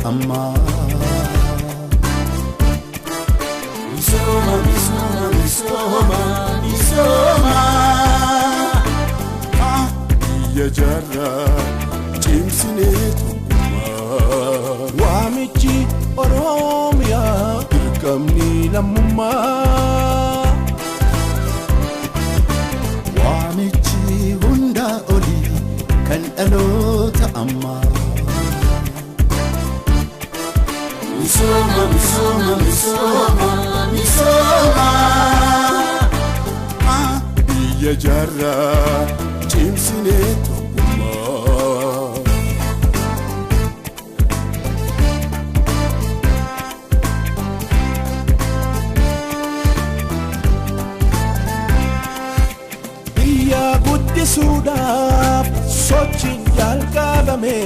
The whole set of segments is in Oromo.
ammaa. Misooma misooma misooma misooma. Biyya jaarraa cimsinee tokkummaa. Waamichi Oromiyaa dirqamni lammummaa. Waamichi hundaa olii kan dhaloota ammaa. Misooma misooma misooma misooma. Biyya jaarraa cimsinee tokkummaa. Biyya guddisuudhaaf sochiin jalqabame.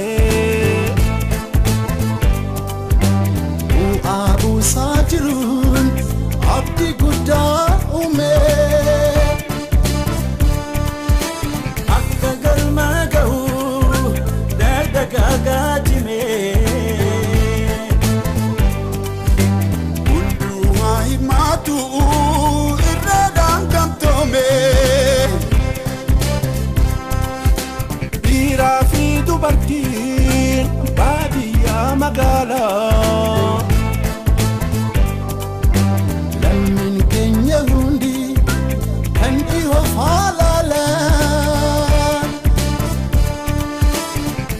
Bu'aa buusaa jiruun abdii guddaa uume. Akka galma ga'u dagaagaa cime. Hundumaa himaatu irraadhaan gamtoome. Dhiiraa fi dubartiin baadiyyaa magaalaa. Lammiin keenya hundi kan dhihoo faalala.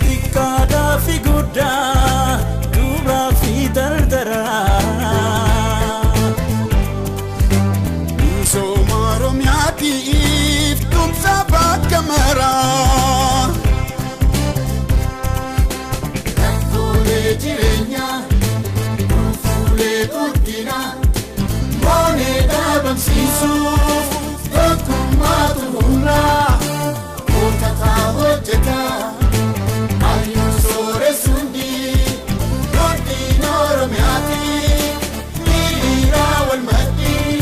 Xiqqaadhaa fi guddaa duuraa fi dardaraa. Misooma Oromiyaatiif tumsa bakka maraa. Rakkoolee jireenyaa dhufuulee guddinaa moonee dhabamsiisuuf tokkummaatu humnaa. Kootataa hojjetaa hayyuu sooressuundi guddina Oromiyaatiif hiriiraa wal maddii.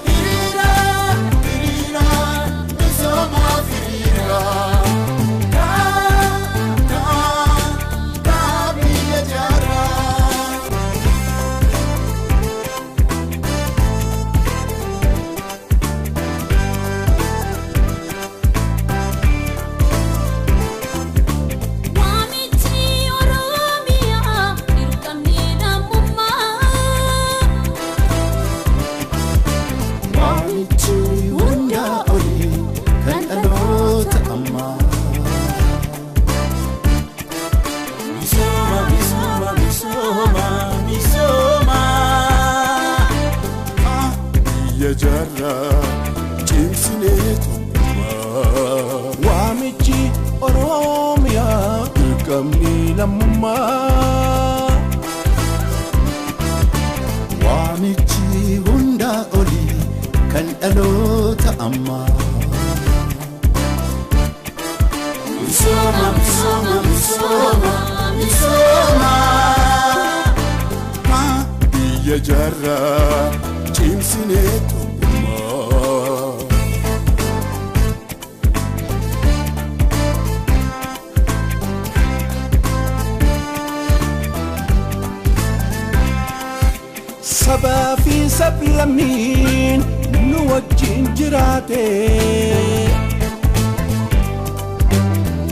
Hiriiraa hiriiraa misoomaaf hiriiraa. Kaa kaa kaa biyya jaaraa. Waamichi Oromiyaa dirqamni lammummaa. Waamichi hundaa olii kan dhaloota ammaa. Misooma misooma misooma misooma. Biyya jaarraa cimsinee tokkummaa. Waamichi Oromiyaa dirqamni lammummaa. Waamichi hundaa olii kan dhaloota ammaa. Misooma misooma misooma misooma. Biyya jaarraa cimsinee tokkummaa. Sabaa fi sablammiin nu wajjin jiraate.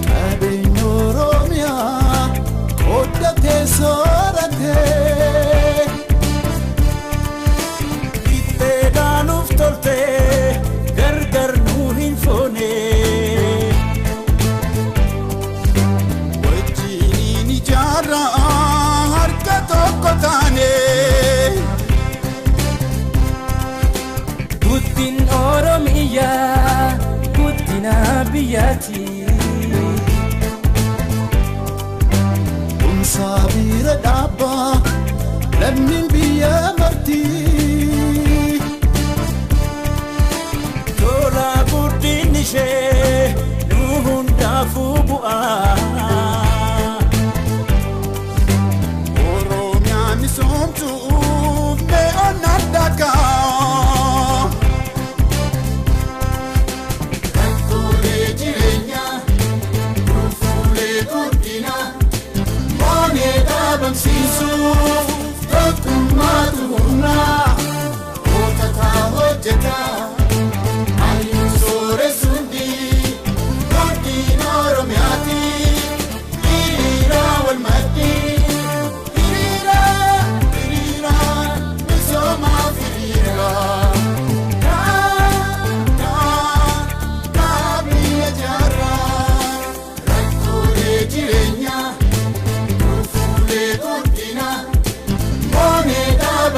Qabeenya Oromiyaa qooddatee sooratee. Qixxeedhaan nuuf toltee gargar nu hin foone. Wajjiniin ijaarraa harka tokko taane. Guddin Oromiyaa guddina biyyaati. Tumsaa bira dhaabbaa lammiin biyya marti. Tola guddinni ishee nu hundaafuu bu'aa. Oromiyaa misoomtuuf mee onnaan dhagaa. Rakkoolee jireenyaa dhufuulee guddinaa moonee dhabamsiisuuf.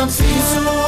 Dhabamsiisuu.